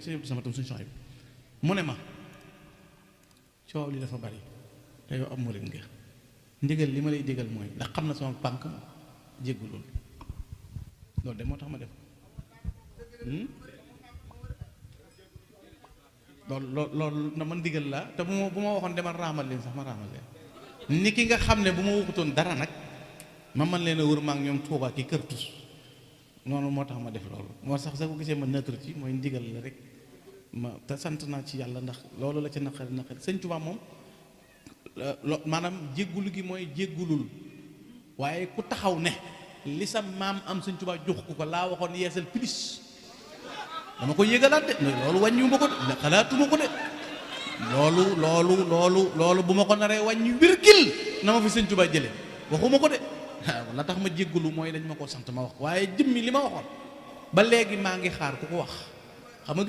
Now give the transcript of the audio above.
sëñ Abdou Samad tam suñu soxla bi mu ne ma coow li dafa bari te yow am murid nga ndigal li ma lay digal mooy ndax xam na sama pànk jéggulul loolu de moo tax ma def loolu na man digal la te bu ma waxoon demal raamal leen sax ma raamal leen ni ki nga xam ne bu ma waxutoon dara nag ma man leen a wër ma ak ñoom Tuubaa ki kër tus noonu moo tax ma def loolu moo sax sa ko gisee ma neutre ci mooy ndigal la rek ma te sant naa ci yàlla ndax loolu la ca naqari sëñ Tuubaa moom maanaam jéggulu gi mooy jéggulul waaye ku taxaw ne li sa maam am sëñ Tuubaa jox ko laa waxoon yeesal pilis dama ko yëgalaat de loolu wàññiwuma ko de xalaatuma ko de loolu bu ma ko naree wàññi wirgil na ma fi sëñ Tuubaa jële waxuma ko de waaw la tax ma jéggulu mooy dañ ma ko sant ma wax waaye jëmmi li ma waxoon ba léegi maa ngi xaar ku ko wax